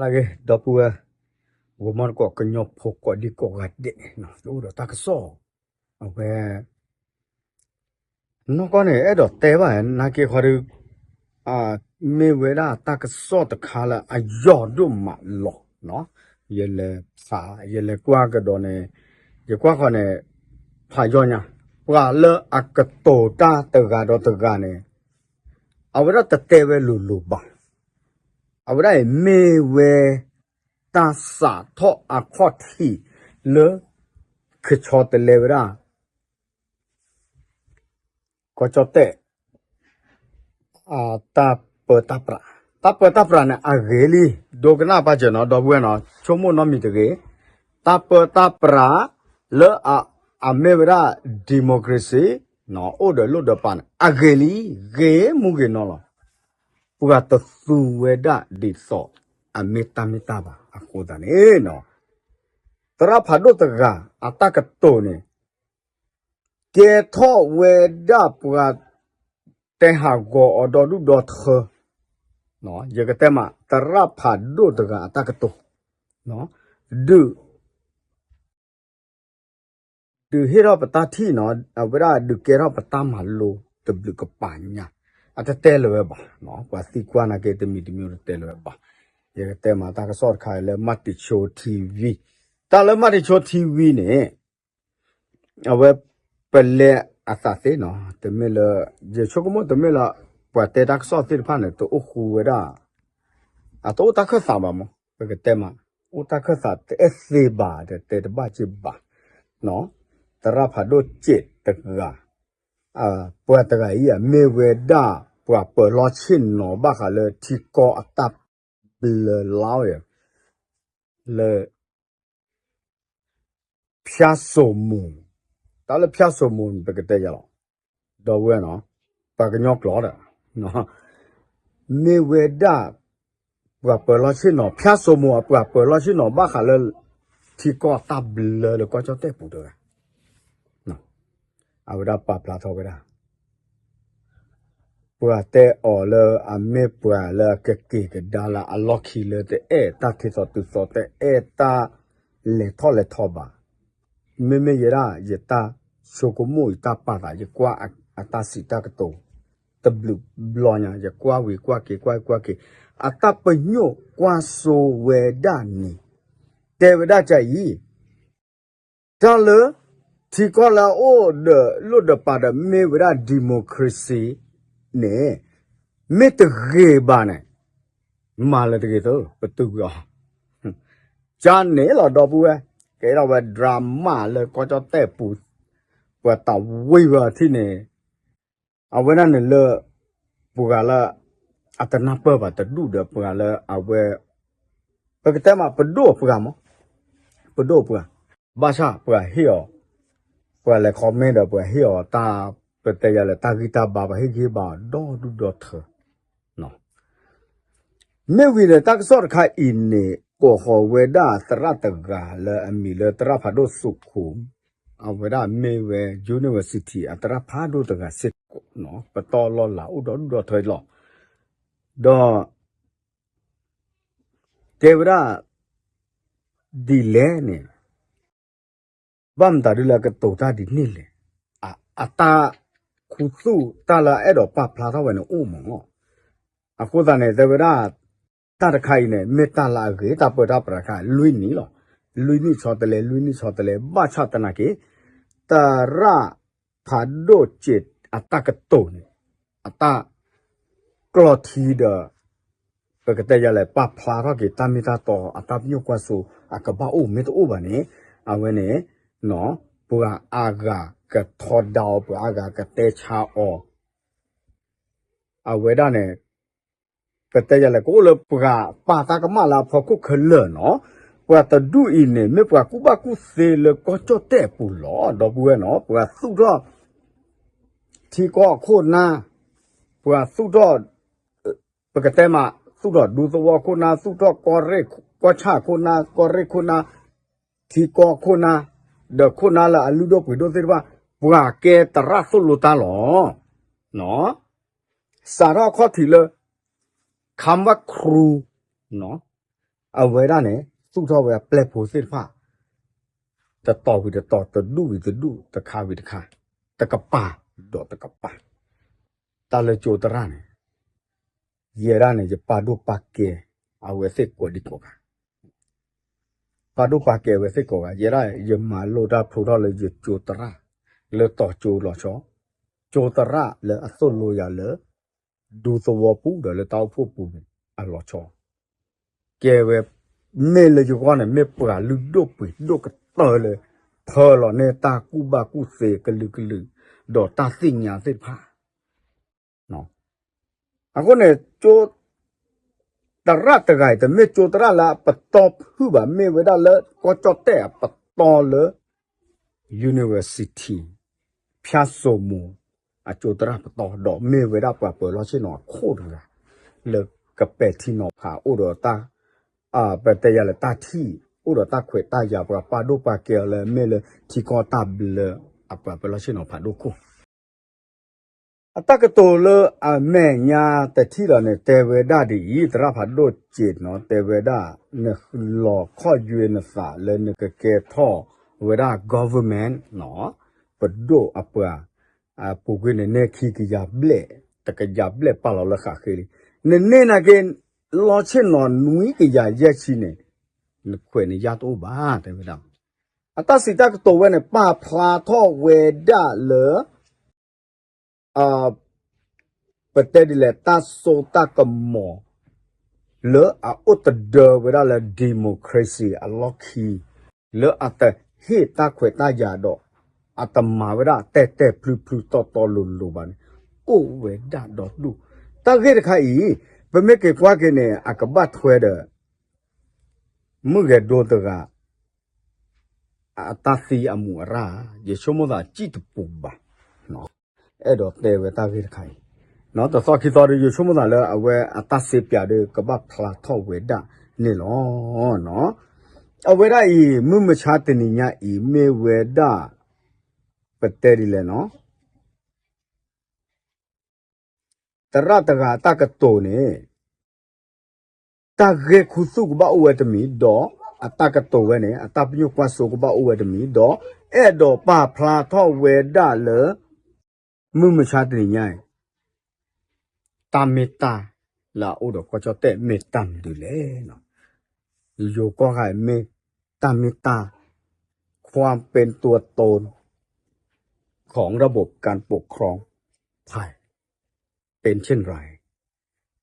အဂ့ၢ် ဒီပုၢ်ဝဲၢ် ဂီၤမီတကိး ကညီဖိကိးဒံကိးဂၤဒဲး တအိၣ်ဒီးတၢ်ကစီၣ် အဝဲ နီၢ်ကီၢ်န့ၣ် အဲၣ်ဒိးတဲဘၣ် နာ်က့ဃီဒီး မ့ၢ်ဝဲဒၣ်တၢ်ကစီၣ်တခါလၢအယိာ်ဒိၣ်မးလီၤ. ယလဲၤဖး ယလဲၤကွၢ်ကဒီးန့ၣ် ယကွၢ်ဃီန့ၣ် ဖးယိာ်ညါ ပှၤလၢအကတိၤတၢ်တဂၤဒီးတဂၤန့ၣ် အဝဲဒၣ်တတဲဝဲလိၤလိၤဘၣ်. အဝဲဒၣ်အံၤမ့ၢ်ဝဲ တၢ်စးထီၣ်အခီၣ်ထံးလၢ ကဆီတလဲဝဲဒၣ် ကီၢ်ကၠီၣ်တဲၣ် တၢ်ပၢတၢ်ပြး, တၢ်ပၢတၢ်ပြးန့ၣ် အဂ့ၤလံ, ဒိကနၣ်ပာ်စၢၤနီၤ ဒီပုၢ်ဝဲၢ်နီၤ ဆိကမိၣ်နီတမံၤတဂ့ၤ, တၢ်ပၢတၢ်ပြး လၢအမ့ၢ်ဝဲဒၣ် democracy အိၣ်ဒီးလိၣ်ဒီးပာ်န့ၣ် အဂ့ၤလံ, ဂ့ၤမူဂ့ၤနီၤလီၤ. ပှၤတသူဝဲဒၣ်ဒ်သိး အမ့ၢ်တၢ်မ့ၢ်တၢ်ဘၣ်အဃိသတးန့ၣ်နီၤ, သရၣ်ဖးဒိၣ်တဂၤ အတၢ်ကတိၤန့ၣ် ကဲထီၣ်ဝဲဒၣ်ပှၤ တဲဟးဂီၤအီၤဒီဒူၣ်ဒီထၢ, ယကတဲမး သရၣ်ဖးဒိၣ်တဂၤအတၢ်ကတိၤ, ဒုး ဒုးဟ့ၣ်ထီၣ်ပတၢ်ထံၣ်နီၤ, အဝဲဒၣ်ဒုးကဲထီၣ်ပတၢ်မၤလိတဘျုးကပၤညါ, အတတဲလၢၤဝဲဘၣ်, ပှၤသံကွၢ်နာ်က့တမံၤတမံၤတတဲလၢၤဝဲဘၣ်, ယကတဲမးတၢ်ကစီၣ်တခါလၢ မၤတံၤဆိ TV, တၢ်လၢ မၤတံၤဆိ TV န့ၣ် အဝဲ ပလဲအသးသ့နီၤ, တမ့ၢ်လၢ ယဆိကမိၣ်တမ့ၢ်လၢ ပှၤတဲတၢ်ကစီၣ်သ့ၣ်တဖၣ်န့ၣ် တအိၣ်ဃူဝဲဒၣ်, အတအိၣ်တၢ်ခၢၣ်သးဘၣ်မး, ပကတဲမး, အိၣ်တၢ်ခၢၣ်သးတအဲၣ်သ့ဘၣ် တဲတဘၣ်က့ဘၣ်, သရၣ်ဖးဒိၣ်စဲးတဂၤ, ပှၤတဂၤအံၤ မ့ၢ်ဝဲဒၣ် ပှၤပၢၤလီၢ်ဆ့ၣ်နီၤဘၣ်ဃးလၢထံကီၢ်အတၢ်ဘျၢလါဝဲ လၢ ဖၠၣ်စိမိၤ, တၢ်လၢဖၠၣ်စိမိၤန့ၣ် ပကတဲယၤလီၤ, ဒီပုၢ်ဝဲၢ်နီၤ, ပှၤကညီကျိာ်ဒီး, မ့ၢ်ဝဲဒၣ် ပှၤပၢၤလီၢ်ဆ့ၣ်နီၤ ဖၠၣ်စိမိၤ အပှၤပၢၤလီၢ်ဆ့ၣ်နီၤဘၣ်ဃးလၢ ထံကီၢ်တၢ်ဘျၢလၢကီၢ်ကၠီၣ်တဲၣ်ပူၤတဂၤ, အဝဲဒၣ်ပာ်ဖျါထီၣ်ဝဲဒၣ် ပှၤတဲအီၤလၢအမ့ၢ်ပှၤလၢအကက့ၤကဒါလၢအလီၢ်ခံလၢတအဲၣ်တၢ်ထံၣ်သီတုၤသီ တအဲၣ်တၢ်လဲၤထီၣ်လဲၤထီဘၣ်, မ့မ့ၢ်ယဲဒၣ် ယတၢ်ဆိကမိၣ်အံၤတၢ်ပာ်သး ယကွၢ်အတၢ်စံးတၢ်ကတိၤ တဘျုးဘျီညါ ယကွၢ်ဝံၤကွၢ်က့ၤ ကွၢ်ကွၢ်က့ၤ အတၢ်ပညိၣ်ကွၢ်စိဝဲဒၣ်န့ၣ် တဲဝဲဒၣ်ကအံၤ တၢ်လၢ ထံကီၢ်လၢအအိၣ်ဒီးလိၣ်ဒီးပာ်ဒီးမ့ၢ်ဝဲဒၣ် democracy န့ၣ် မ့ၢ်တဂ့ၤဘၣ်န့ၣ် မၤလၢတဂ့ၤသၢ ပတုာ်ကွံာ်အီၤ, ကန့ၣ်လီၤ ဒီပုၢ်ဝဲၢ်, ကဲထီၣ်ဝဲ drama လၢကီၢ်ကၠီၣ်တဲၣ်ပူၤ ပှၤတၢ်ဝံၤဝဲအထံၣ်န့ၣ် အဝဲဒၣ်န့ၣ်လၢ ပှၤလၢ အတနၢ်ပၢၢ်ဘၣ်တဒူၣ်ဒီးပှၤလၢအဝဲ ပကတဲမး ပဒိၣ်ပှၤမး, ပဒိၣ်ပှၤ, ဘၣ်ဆၣ်ပှၤဟ့ၣ်အီၤ, ပှၤလဲၤ comment ဒီးပှၤဟ့ၣ်အီၤတၢ် ပတဲယၤလဲၣ် တၢ်ဂံၢ်တၢ်ဘါ ပှၤဟ့ၣ်ဂံၢ်ဟ့ၣ်ဘါအီၤဒီဒူၣ်ဒီထၢ မ့ၢ်ဝံၤဒီး တၢ်ကစီၣ်တခါအံၤန့ၣ် ကိးဃီၤဝဲဒၣ်သရၣ်တဂၤလၢအမံၤလၢသရၣ်ဖးဒိၣ်သုးခိၣ်, အဝဲဒၣ်မ့ၢ်ဝဲ university အသရၣ်ဖးဒိၣ်တဂၤစ့ၢ်ကီး, ပတီၢ်လီၢ်လၤအိၣ်ဒီဒူၣ်ဒီထၢလီၤ. ဒီး တဲဝဲဒၣ် ဒ်လဲၣ်န့ၣ် ဘၣ်မတၤဒ်လၢအကတိၤတၢ်ဒ်န့ၣ်လဲၣ်. အတၢ်ခူသူၣ်တၢ်လၢအအဲၣ်ဒိးပာ်ဖျါထီၣ်ဝဲန့ၣ်အိၣ်မးလီၤ. အဃိသတးန့ၣ် တဲဝဲဒၣ် တၢ်တခါအံၤန့ၣ် မ့ၢ်တၢ်လၢအဂ့ၤ တၢ်ပၢတၢ်ပြးတခါ လွံၢ်နံၣ်လီၤ. လွံၢ်နံၣ်ဆီတလဲ လွံၢ်နံၣ်ဆီတလဲ ဘၣ်ဆၣ်သနာ်က့ သရၣ်ဖးဒိၣ်စဲးအတၢ်ကတိၤန့ၣ် အတၢ် ကျီၢ်ထံဒီး ပကတဲယၤလဲၣ် ပာ်ဖျါထီၣ်က့ၤတၢ်မ့ၢ်တၢ်တီ အတၢ်ပညိၣ်ကွၢ်စိ အကဘၣ်အိၣ်မ့ၢ်တအိၣ်ဘၣ်န့ၣ် အဝဲန့ၣ် ပှၤအါဂၤကထီဒါအီၤ ပှၤအါဂၤကတဲဆါအီၤ အဝဲဒၣ်န့ၣ် ပတဲယၤလဲၣ် ကအိၣ်လၢပှၤပာ်တၢ်ကမၣ်လၢအဖီခိၣ်ခဲလၢာ်နီၤ. ပှၤတဒူၣ်အံၤန့ၣ် မ့ၢ်ပှၤကူၣ်ဘၣ်ကူၣ်သ့လၢကီၢ်ကၠီၣ်တဲၣ်အပူၤလီၤ ဒီပုၢ်ဝဲၢ်နီၤ. ပှၤသူၣ်ထီၣ် ထံကီၢ်အခိၣ်နၢ်, ပှၤသူၣ်ထီၣ် ပကတဲမး သူၣ်ထီၣ်ဒူသဝီခိၣ်နၢ်, သူၣ်ထီၣ်ကီၢ်ရ့ၣ် ကီၢ်ဆၣ်ခိၣ်နၢ်, ကီၢ်ရ့ၣ်ခိၣ်နၢ်, ထံကီၢ်ခိၣ်နၢ်, ဒီးခိၣ်နၢ်လၢအလုၢ်ဒိၣ်ပှ့ၤဒိၣ်သ့ၣ်တဖၣ် ပှၤကဲသရၣ်သိၣ်လိတၢ်လီၤ. စးထီၣ်အခီၣ်ထံးလၢ ခါမးခရူ, နီၤ, အဝဲဒၣ်န့ၣ် သူၣ်ထီၣ်ဝဲအပျဲၢ်ဖိသ့ၣ်တဖၣ် တတီၤဝံၤတတီၤ, တဒူၣ်ဝံၤတဒူၣ်, တခါဝံၤတခါ, တကပၤဒီးတကပၤ, တၢ်လၢကၠိသရၣ်န့ၣ် ယဲဒၣ်န့ၣ် ယပာ်ဒိၣ်ပာ်ကဲအဝဲသ့ၣ်ကိးဒံကိးဂၤ, ပာ်ဒိၣ်ပာ်ကဲအဝဲသ့ၣ်ကိးဂၤ, ယဲဒၣ်ယမၤလိတၢ်ဖျိထီၣ်လၢယကၠိသရၣ် လၢတီၤကၠိလီၤဆီ, ကၠိသရၣ်လၢအသိၣ်လိယၤလၢ ဒူသဝီပူၤဒီးလၢတၢ်အိၣ်ဖှိၣ်ပူၤန့ၣ် အလီၤဆီ ကဲဝဲ, မ့ၢ်လၢယဂီၢ်န့ၣ် မ့ၢ်ပှၤလုၢ်ဒိၣ်ပှ့ၤဒိၣ်ကတၢၢ်လၢ ဖၢလီၤန့ၢ်တၢ်ကူၣ်ဘၣ်ကူၣ်သ့ကလုာ်ကလုာ် ဒီးတၢ်သ့ၣ်ညါသ့ၣ်တဖၣ်. အဃိန့ၣ် ကၠိသရၣ်တဂၤအံၤ တမ့ၢ်ကၠိသရၣ်လၢအပတီၢ်ဖုၣ်ဘၣ်, မ့ၢ်ဝဲဒၣ်လၢကီၢ်ကၠီၣ်တဲၣ်အပတီၢ်လၢ university ဖၠၣ်စိမိၤ အကၠိသရၣ်ပတီၢ်, ဒီးမ့ၢ်ဝဲဒၣ်ပှၤပၢၤလီၢ်ဆ့ၣ်နီၤအခိၣ်တဂၤ လၢကပဲာ်ထံနီၤဖး အိၣ်ဒီးတၢ်, ပတဲယၤလၢတၢ်ထံၣ်, အိၣ်ဒီးတၢ်ခွဲးတၢ်ယာ်, ပှၤပာ်ဒိၣ်ပာ်ကဲအီၤလၢမ့ၢ်လၢထံကီၢ်တၢ်ဘျၢအပှၤပၢၤလီၢ်ဆ့ၣ်နီၤဖးဒိၣ်ခိၣ် အတၢ်ကတိၤလၢအမဲာ်ညါတထံၣ်လီၤန့ၣ် တဲဝဲဒၣ်ဒ်အံၤ, သရၣ်ဖးဒိၣ်စ့နီၤ တဲဝဲဒၣ်, နလီၤခီၣ်ယွဲနသးလၢနကကဲထီၣ်ဝဲဒၣ် government နီၤ, ပဒိၣ်အပှၤ, အပူၤကွံာ်န့ၣ် န့ၢ်ခံကယၤဘျဲၣ်, တကယၤဘျဲၣ်ပာ်လီၤလၢဃးဃ့လံ, နန့ၢ်နာ်က့ လီၤဆ့ၣ်နီၤနွံကယၤယဲၢ်ဆံန့ၣ် နခွဲးနယာ်တအိၣ်ဘၣ် တဲဝဲဒၣ်. အတၢ်စံးတၢ်ကတိၤဝဲန့ၣ် ပာ်ဖျါထီၣ်ဝဲဒၣ်လၢ ပတဲဒ်လဲၣ် တၢ်စိတၢ်ကမီၤ လၢအအိၣ်တဒၢဝဲဒၣ်လၢ democracy အလီၢ်ခံ, လၢအတဟ့ၣ်တၢ်ခွဲးတၢ်ယာ်ဒီး အတမၤဝဲဒၣ်တဲာ်တဲာ်ဖျုဖျုတီတီလိၤလိၤဘၣ်န့ၣ် အိၣ်ဝဲဒၣ်ဒီဒူၣ်. တၢ်ဂ့ၢ်တခါအံၤ ပမ့ၢ်က့ၤကွၢ်က့ၤန့ၣ် အကဘၣ်ထွဲဒီး မုၢ်ဂဲၤဒိတဂၤ အတၢ်သံအမူးအရၣ်, ယဆိကမိၣ်သးစံၣ်တပူၤဘၣ်. အဲၣ်ဒိးတဲဝဲတၢ်ဂ့ၢ်တခါအံၤ, တသီခံသီဒီး ယဆိကမိၣ်သးလၢအဝဲအတၢ်စ့ပၠးဒီး ကဘၣ်ဖျါထီၣ်ဝဲဒၣ်န့ၣ်လီၤ. အဝဲဒၣ်အံၤ မုၢ်မဆါတနံၤညါအံၤ မ့ၢ်ဝဲဒၣ် ပတဲဒ်လဲၣ်နီၤ သရၣ်တဂၤအတၢ်ကတိၤန့ၣ် တၢ်ဂ့ၢ်ခူသူၣ်ကဘၣ်အိၣ်ဝဲတမံၤဒီး အတၢ်ကတိၤဝဲန့ၣ် အတၢ်ပညိၣ်ကွၢ်စိကဘၣ်အိၣ်ဝဲတမံၤဒီး အဲၣ်ဒိးပာ်ဖျါထီၣ်ဝဲဒၣ်လၢ မုၢ်မဆါတနံၤညါအံၤ တၢ်မ့ၢ်တၢ်လၢအအိၣ်ဒီးကီၢ်ကၠီၣ်တဲၣ်မ့ၢ်တၢ်မနုၤလဲၣ်. ယိၤကီၢ်ဂၤအံၤမ့ၢ်တၢ်မ့ၢ်တၢ် ความเป็นตัวตน ของระบบการปกครองไทย เป็นเช่นไร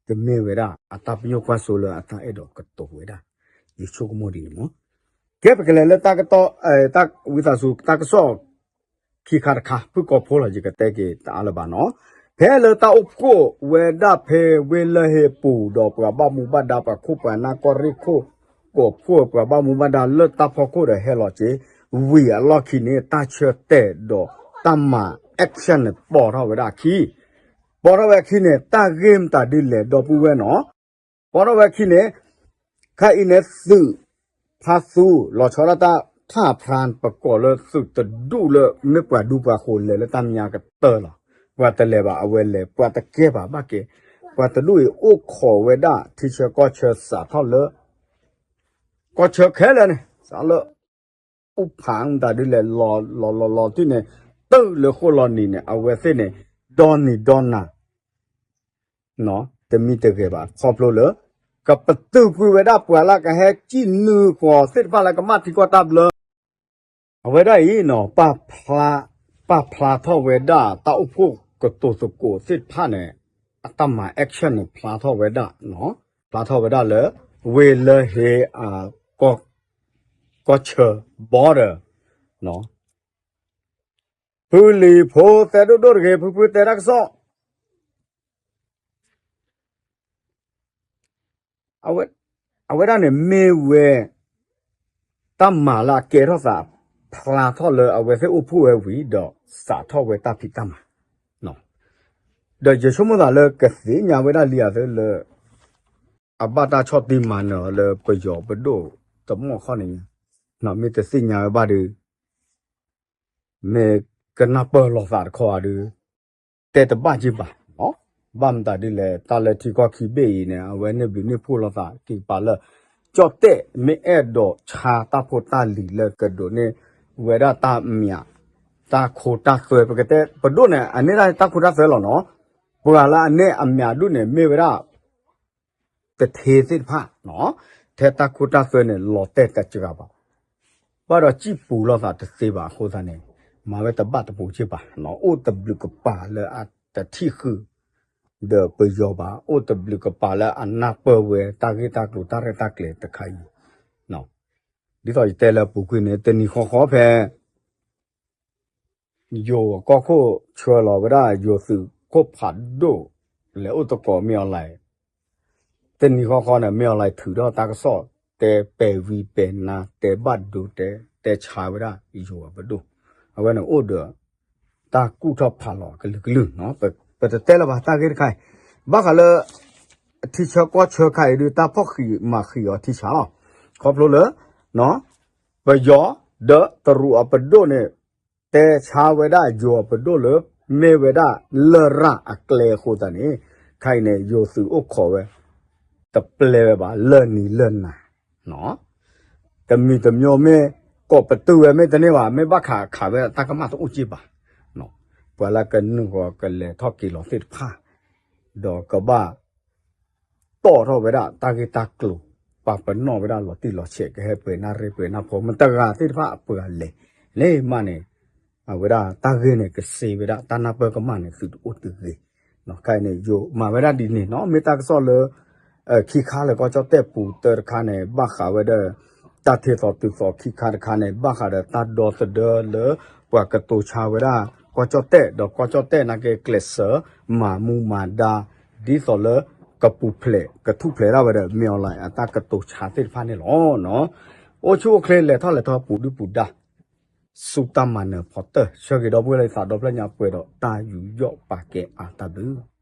ကမ့ၢ်ဝဲဒၣ် အတၢ်ပညိၣ်ကွၢ်စိလၢအတၢ်အဲၣ်ဒိးကတိၤဝဲဒၣ်, ယဆိကမိၣ်ဒ်န့ၣ်မး. ကဲ ပကလဲၤလၢတၢ်ကတီၢ်, တၢ်ဝံသးစူၤ တၢ်ကစီၣ်ခံခါတခါ ဖုၣ်ကိာ်ဖိလီၤ ယကတဲက့ၤတအါလၢၤဘၣ်နီၤ. ဖဲလၢတၢ်အိၣ်ဖှိၣ်ဝဲဒၣ်ဖဲဝ့ၢ်လၢၢ်ဟ့ၣ်ပူၤဒီး ပှၤဘၣ်မူဘၣ်ဒါ ပှၤခိၣ်ပှၤနၢ် ကီၢ်ရ့ၣ်ခိၣ် ကိးဖှိၣ်ပှၤဘၣ်မူဘၣ်ဒါလၢတၢ်ဖီခိၣ်ဒီး ဟဲလီၤက့ၤ ဝံၤအလီၢ်ခံန့ၣ် တၢ်ဆၢတဲာ်ဒီးတၢ်မၤ action န့ၣ် ပိာ်ထီၣ်ဝဲဒၣ်အခံ, ပိာ်ထီၣ်ဝဲအခံန့ၣ် တၢ်ဂ့ၢ်မတၤဒ်လဲၣ် ဒီပုၢ်ဝဲၢ်နီၤ. ပိာ်ထီၣ်ဝဲအခံန့ၣ် ခဲအံၤန့ၣ် သုးဖါသူ လီၤဆီဒၣ်တၢ်ထၣ်ဖျါ ပကိးလၢသုးတဒူၣ်လၢ မ့ၢ်ပှၤဒူပှၤဃိၤ လဲၤလၢတၢ်မဲာ်ညါကတၢၢ်လီၤ. ပှၤတလဲၤဘၣ် အဝဲလဲၤ, ပှၤတကဲဘၣ်ဘၣ်ကဲ, ပှၤတဒူၣ်အံၤ အိၣ်ခိးဝဲဒၣ် ထံဆၢကီၢ်ဆၢ စးထီၣ်လၢ ကီၢ်ဆၢခဲလၢာ်န့ၣ် စးလၢ အိၣ်ဖးမတၤဒ်လဲၣ် လီၤလီၤလီၤလီၤတုၤန့ၣ် တုၤလၢဃိၣ်လီၤနံၤန့ၣ် အဝဲသ့ၣ်န့ၣ် ဒီနံၤဒီနၤ တမံတဂဲၤဘၣ် ခီဖျိလၢ ကပတုာ်ကွံာ်ဝဲဒၣ်ပှၤလၢကဟဲစံၣ်နုာ်ဃီၤသ့ၣ်တဖၣ်လၢကမၣ်ထံကီၢ်တၢ်ဘျၢ အဝဲဒၣ်အံၤနီၤ ပာ်ဖျါထီၣ်ဝဲဒၣ် တၢ်အိၣ်ဖှိၣ်ကတိၤသကိးသ့ၣ်တဖၣ်န့ၣ် အတၢ်မၤ action န့ၣ် ဖျါထီၣ်ဝဲဒၣ်, ဖျါထီၣ်ဝဲဒၣ်လၢ ဝ့ၢ်လၢၢ်ဟ့ၣ် ကီၢ်ဆၢ border ဖုလံၤဖိသဲဒိၣ်ဒိၣ်တဂ့ၤ ဖုဖုတဲတၢ်ကစီၣ် အဝဲဒၣ်န့ၣ်မ့ၢ်ဝဲ တၢ်မၤလၢအကဲထီၣ်သး ဖျါထီၣ်လၢအဝဲသ့ၣ်အိၣ်ဖှိၣ်ဝဲဝံၤဒီး စးထီၣ်ဝဲတၢ်ဖံးတၢ်မၤ, ဒီးယဆိကမိၣ်သးလၢကသ့ၣ်ညါဝဲဒၣ်လံအသးလၢ အဘၣ်တၢ်ဆီၣ်တံၢ်မၤနၢၤအီၤလၢပယီၤပဒိၣ်တမီၢ်ခီၣ်န့ၣ်, မ့ၢ်တသ့ၣ်ညါဝဲဘၣ်ဒီး မ့ၢ်ကနၢ်ပၢၢ်လိာ်သးတခီဧါဒီး တဲတဘၣ်က့ၤဘၣ်, ဘၣ်မတၤဒ်လဲၣ် တၢ်လၢထံကီၢ်ခံဘ့ၣ်အံၤန့ၣ် အဝဲန့ၣ်ဘျုးန့ၢ်ဖှိၣ်လိာ်သးက့ၤကပၤလၢ ကၠီၣ်တဲၣ်မ့ၢ်အဲၣ်ဒိးဆါတၢ်ဖိတၢ်လံၤလၢကဒိးန့ၢ်ဝဲဒၣ်တၢ်မၠး တၢ်ခိတၢ်သွဲ ပကတဲ ပဒိၣ်န့ၣ် အန့ၢ်ဒၣ်တၢ်ခိတၢ်သွဲလီၤနီၤ. ပှၤလၢအန့ၢ်အမၠးဒိၣ်န့ၣ် မ့ၢ်ဝဲဒၣ် တထ့သ့ၣ်တဖၣ်နီၤ, ထဲတၢ်ခိတၢ်သွဲန့ၣ် လီၤတဲာ်တစှၤဘၣ်, ဘၣ်ဒီးစံၣ်ပူၤလိာ်သးတသ့ဘၣ်အဃိသတးန့ၣ် မၤဝဲတဘၣ်တပူၤက့ၢ်ဘၣ်, အိၣ်တဘျုးကပၤလၢအတထံၣ်ဃုာ် ဒီးပယီၤဘၣ်, အိၣ်တဘျုးကပၤလၢအနၢ်ပၢၢ်ဝဲ တၢ်ဂ့ၢ်တၢ်ကျိၤတၢ်ရဲၣ်တၢ်ကျဲၤတခါအံၤ, ဒ်သိးယတဲလၢအပူၤကွံာ်န့ၣ် တနံၤဃီဃီဖဲ ယိၤကီၢ်ခိၣ်ဆှၢလီၤဝဲဒၣ် ယိၤသုးခိၣ်ဖးဒိၣ် လဲၤအိၣ်သကိးမ့ၢ်အီၤလဲၣ်, တနံၤဃီဃီန့ၣ် မ့ၢ်အီၤလဲၣ်ထုးထီၣ်တၢ်ကစီၣ် တဲပဲာ်ဝံၤပဲာ်နါ တဲဘၣ်ဒိတဲ တဲဆါဝဲဒၣ်ယိၤအပဒိၣ်, အဝဲန့ၣ်အိၣ်ဒီး တၢ်ကူၣ်ထီၣ်ဖးလီၤကလုာ်ကလုာ်, ပတတဲလၢၤဘၣ်တၢ်ဂ့ၢ်တခါအံၤ, ဘၣ်ဃးလၢ ထံဆၢကီၢ်ဆၢခါအံၤဒုး တၢ်ဖီၣ်ဃံးမၤဃံးအီၤထံဆါလီၤ, ခီဖျိလၢ ပယီၤ ဒီးတရူးအပဒိၣ်န့ၣ် တဲဆါဝဲဒၣ်ယိၤအပဒိၣ်လၢ မ့ၢ်ဝဲဒၣ်လရာ်အကျဲအဃိသတးန့ၣ် ခဲအံၤန့ၣ် ယိၤသုးအိၣ်ခိးဝဲ တပျဲဝဲဘၣ် လၢနံၤလၢနၤ တမံၤတမံၤမ့ၢ် ကိးပတုာ်ဝဲမ့ၢ်တန့ၢ်ဘၣ် မ့ၢ်ဘၣ်ခးခးဝဲတၢ်ကမၣ်တအိၣ်က့ၢ်ဘၣ်, ပှၤလၢကနုာ်ဃီၤကလဲၤထီၣ်က့ၤလီၤသ့ၣ်တဖၣ် ဒီးကဘၣ် တီၣ်ထီၣ်ဝဲဒၣ်တၢ်ဂ့ၢ်တၢ်ကျိၤ ပာ်ပနီၣ်ဝဲဒၣ်လီၤတံၢ်လီၤဆဲး ကဟဲပှဲၤနၢ်ရ့ပှဲၤနၢ်ဖိ မတဂၤသ့ၣ်တဖၣ်အပှၤလဲၤန့ၣ်မးန့ၣ် အဝဲဒၣ်တၢ်ဂ့ၢ်န့ၣ် ကစ့ဝဲဒၣ်တၢ်နၢ်ပၢၢ်ကမၣ်န့ၣ် သုတအိၣ်တဂ့ၤ, ခဲအံၤန့ၣ် ယိၤမၤဝဲဒၣ်ဒ်န့ၣ်နီၤ မ့ၢ်တၢ်ကစီၣ်လၢ ခံခါလၢကီၢ်ကၠီၣ်တဲၣ်ပူၤတၢတခါန့ၣ် ဘၣ်ဃးဝဲဒၣ် တၢ်ထဲသိးတုၤသိးခံခါတခါန့ၣ် ဘၣ်ဃးဒီးတၢ်ဒီသဒၢလၢ ပှၤကတိၤဆါဝဲဒၣ် ကီၢ်ကၠီၣ်တဲၣ် ဒီးကီၢ်ကၠီၣ်တဲၣ်နာ်က့ကျဲးစၢး မၤမူမၤဒါ ဒ်သိးလၢ ကပူၤဖျဲး ကထူၣ်ဖျဲးဒၣ်ဝဲဒီး မ့ၢ်အီၤလၢ အတၢ်ကတိၤဆါသ့ၣ်တဖၣ်န့ၣ်လီၤ. အိၣ်ဆူၣ်အိၣ်ချ့လဲၤထီၣ်လဲၤထီၣ်ပူၤဒုၣ်ပူၤဒါ ဆူတၢ်မၤနၢၤဖီတၢၢ် ဆၢဂ့ၤဒီပုၢ်ဝဲၢ်လၢသးဒီဖျၢၣ်ညါပှဲၤဒီးတၢ်ယူးယီၣ်ပာ်ကဲအါတၢ်ဘျုး